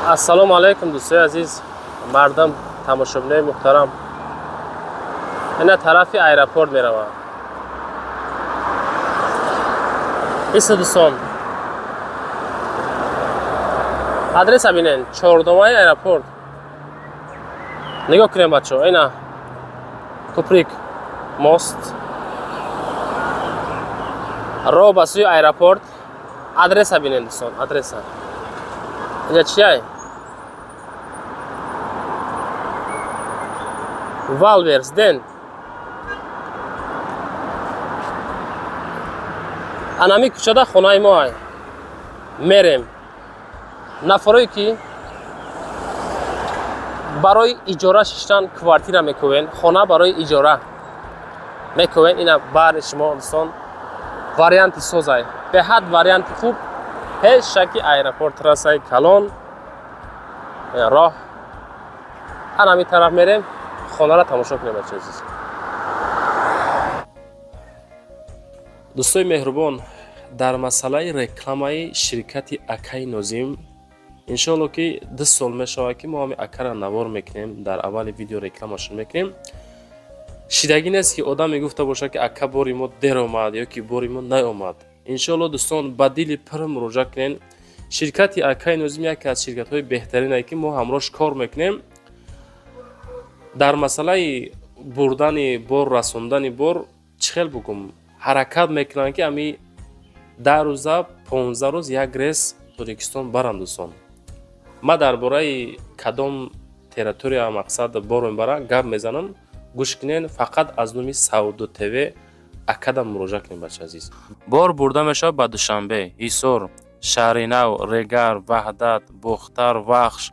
Ассалому алайкум, дӯстои азиз, мардам, тамошобинои муҳтарам. Ина тарафи аэропорт меравам. Иста, дӯстон, адреса бинен, чордомаи аэропорт. Нигоҳ кунем, бачаҳо, ина куприк, мост, роҳ ба сӯи аэропорт. Адреса бинен, дӯстон, адреса. Инҷа чиай? Вайлдберриз ден. Анами кӯчада хонаи мо ай. Мерем. Нафарое ки барои иҷора шиштан квартира мекӯвен, хона барои иҷора мекӯвен, ина баҳри шумо, дӯстон, варианти созай, беҳад варианти хуб. Пешаки аэропорт, трассаи калон, роҳ анами тараф мерем, хонаро тамошо кунем, бачаи азиз. Дӯстои меҳрубон, дар масъалаи рекламаи ширкати акаи Нозим, иншоалло, ки 2 сол мешавад, ки мо ҳами акара навор мекунем, дар аввали видео рекламашон мекунем. Шидагӣ нест, ки одам мегуфта бошад, ки ака, бори мо дер омад ё ки бори мо наомад. Иншоалло, дӯстон, ба дили пур муроҷиат кунен. Ширкати акаи Нозим яке аз ширкатҳои беҳтаринае, ки мо ҳамроҳш кор мекунем. Дар масъалаи бурдани бор, расондани бор, чӣ хел бугум, ҳаракат мекунанд, ки ами 10 рӯза, 15 рӯз як рейс Тоҷикистон баранд. Дӯстон, ман дар бораи кадом территория, мақсад, бор мебарам, гап мезанам, гӯш кунен. Фақат аз номи Савдо ТВ акадам муроҷиат кунед, бача азиз. Бор бурда мешавад ба Душанбе, Ҳисор, Шаҳринав, Регар, Ваҳдат, Бохтар, Вахш,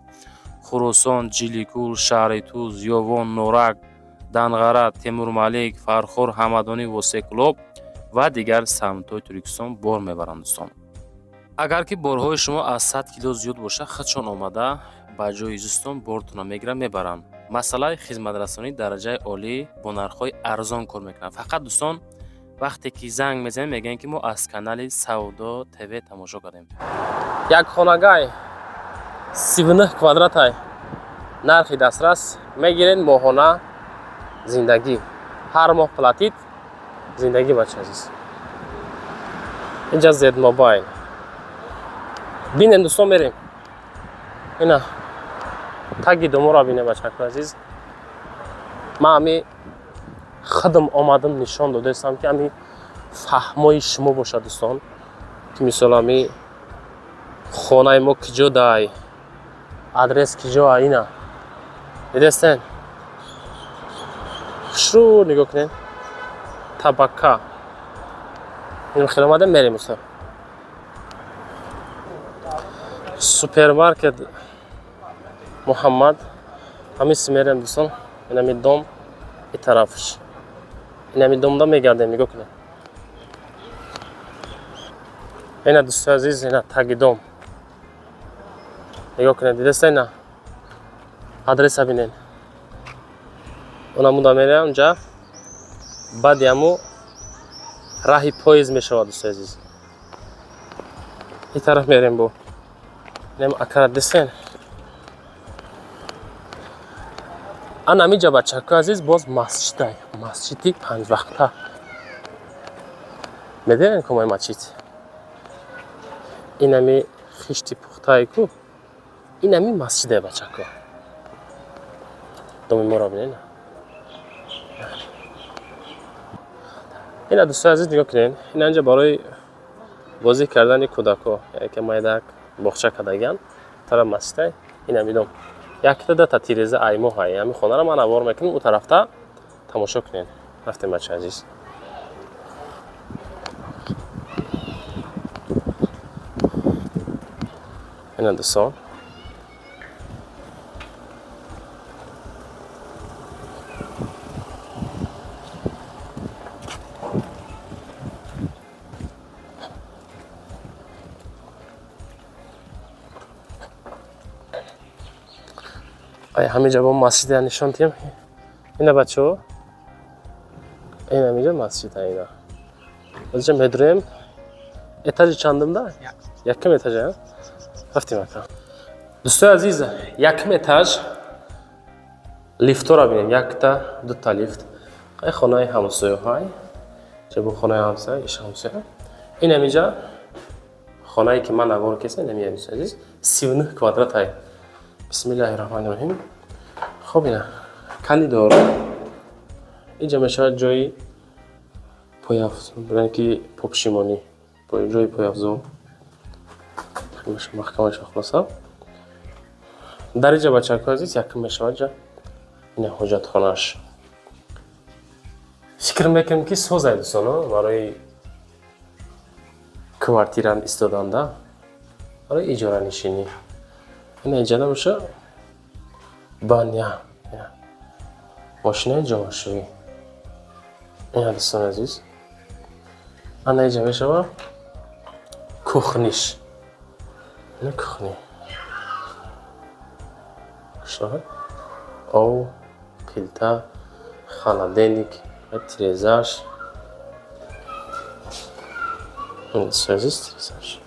Хуросон, Ҷиликул, шаҳри Туз, Ёвон, Норак, Данғара, Темурмалик, Фархор, Ҳамадонӣ, Восекулоб ва дигар самтҳои Тоҷикистон бор мебаранд. Дӯстон, агар ки борҳои шумо аз 100 кило зиёд бошад, худшон омада ба ҷои зистон бортонро мегиранд, мебаранд. Масъалаи хизматрасонии дараҷаи олӣ, бо нархҳои арзон кор мекунанд. Фақат, дӯстон, вақте ки занг мезанем, мегӯянд, ки мо аз канали Савдо ТВ тамошо кардем. Як хонагай, 39 квадратай, нархи дастрас мегиред, моҳона зиндагӣ, ҳар моҳ платить, зиндагӣ. Бача азиз, инҷа Зед Мобайл бинем, дӯстон, мерем. Ина таги доморо бинем, бачако азиз. Ман ами худам омадам, нишон додаистам, ки ами фаҳмои шумо бошад, дӯстон, ки мисол ами хонаи мо киҷо дай, адрес киҷо. Ина дидестен, хушрӯ нигоҳ кунед, табака. Ин хел омадем, мерем, устод. Супермаркет Муҳаммад ҳамин мерем, дӯстон. Инами дом и тарафш, инами домда мегардем, нигоҳ кунед. Ина, дӯстои азиз, ина таги дом, нигоҳ кунед, дидаста? Ина адреса бинед. Онамуда мерем, унҷа баъди ҳаму раҳи поезд мешавад. Дӯстои азиз, ин тараф мерем, бо инам акара дисен. Ана ҳаминҷа, бачакои азиз, боз масҷидай, масҷиди панҷвақта. Медонед, кумаи масҷид инами хишти пухтае ку, инами масҷиде, бачако. Доми моро бинед. Ина, дӯстои азиз, нигоҳ кунед, ина инҷа барои бозӣ кардани кӯдако яке майдак боғча кардагиан. Тараф масҷидай, инами дом, якта дата тиреза аймо ҳай. Ҳамин хонаро ман авор мекунам, ӯ тарафта тамошо кунед. Рафтем, бача азиз. Ина, дӯстон. Ай, ҳаминҷа бо масҷида нишон диҳем. Ина, бачаҳо, ин ҳаминҷа масҷид. Ина инҷа медурем. Этажи чандумда? Якум этажа. Рафтем, ака. Дӯстои азиз, якум этаж лифтора бинем, якта, дута лифт. Ай хонаи ҳамсояҳай, чебу хонаи ҳамсоя, иш ҳамсоя. Ин ҳамиҷа хонае ки ман навор кесам, ин ҳами, дӯстои азиз, 39 квадрат ай. Бисмиллаҳи раҳмони раҳим. Хоб, ина коридор. Инҷа мешавад ҷои пояф, ки попшимонӣ, ҷои пояфзол маҳкамаша. Хулоса, дар инҷа, бачакҳои азиз, якум мешавад ҷа ина ҳоҷатхонааш. Фикр мекунем, ки созай, дӯстоно, барои квартира истоданда, барои иҷоранишинӣ. Ина иҷада боша баня, мошинаи ҷомашӯӣ. Ина, дӯстони азиз, ана иҷа мешава кухниш. Ина кухни, ов, плита, холодильник, тирезаш. Дӯстони азиз, тирезаш.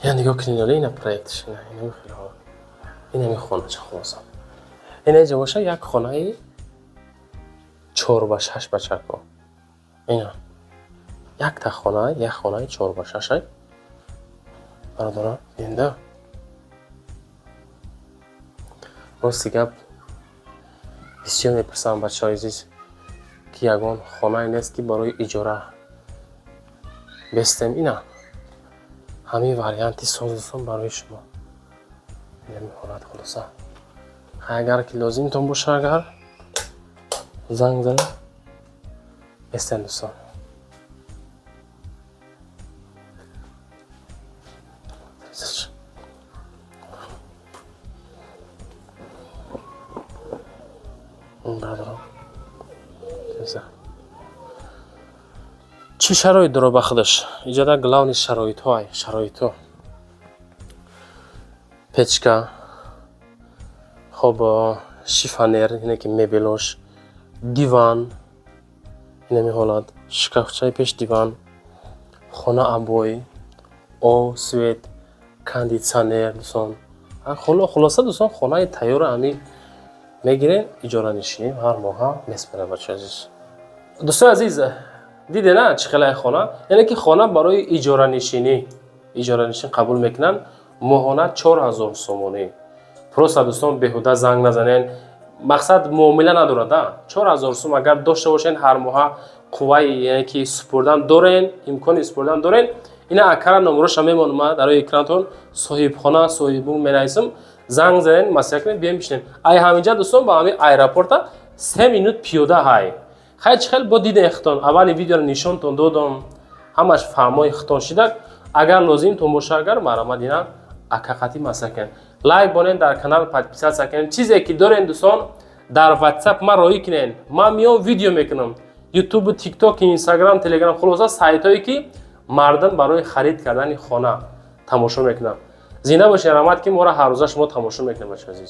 Я нигоҳ кунед, ола ина проектш, ина хеле, инами хонача. Хулоса, ина иҷа боша як хонаи 4 ба 6, бачако. Ина якта хона, як хонаи 4 ба 6-ай, бародарон. Инда рости гап, бисёр мепурсам, бачаҳои азиз, ки ягон хонае нест, ки барои иҷора бестем. Ина ҳамин варианти соз, дӯстон, барои шумо инами ҳолат. Хулоса, агар ки лозимтон боша, агар занг занед, бестем, дӯстон. Бародарон, чӣ шароит дора ба худаш? Иҷода главный шароитҳо, шароитҳо: печка, хоб, шифоньер, ине ки мебелош, диван, инами ҳолат, шкафчаи пеш диван, хона обои, об, свет, кондитсионер, дӯстон. Хулоса, дӯстон, хонаи тайёра ами мегирем, иҷоранишинӣ ҳар моҳа меспарад. Бачаи азиз, дӯстои азиз, диде на чӣ хелай хона? Яъне ки хона барои иҷоранишинӣ, иҷоранишин қабул мекунанд, моҳона 4000 сомонӣ. Просто, дӯстон, беҳуда занг назанен, мақсад муомила надорад. 4000 сум агар дошта бошен, ҳар моҳа қувваи, яъне ки супурдан дорен, имкони супурдан дорен. Ина акара номероша мемонам дар рӯи экранатон, соҳибхона, соҳибмулк менависам, занг занен, маслиҳат кунед, биёем бишинем. Ай ҳаминҷа, дӯстон, ба ҳамин аэропорта 3 минут пиёда ҳай. Хай, чӣ хел бо диден хитон, аввали видеоро нишонтон додам, ҳамаш фаҳмои хитон шидак. Агар лозимтон боша, агар марҳамат, ина акақатӣ маслиҳат кунед, лайк бонен, дар канал подписаться кунед. Чизе ки дорен, дӯстон, дар WhatsApp ман роҳӣ кунен, ман миём, видео мекунам. Ютубу, Тикток, Инстаграм, Телеграм, хулоса, сайтҳое ки мардум барои харид кардани хона тамошо мекунанд. Зинда бошед, раҳмат, ки моро ҳаррӯза шумо тамошо мекунед, бачаи азиз.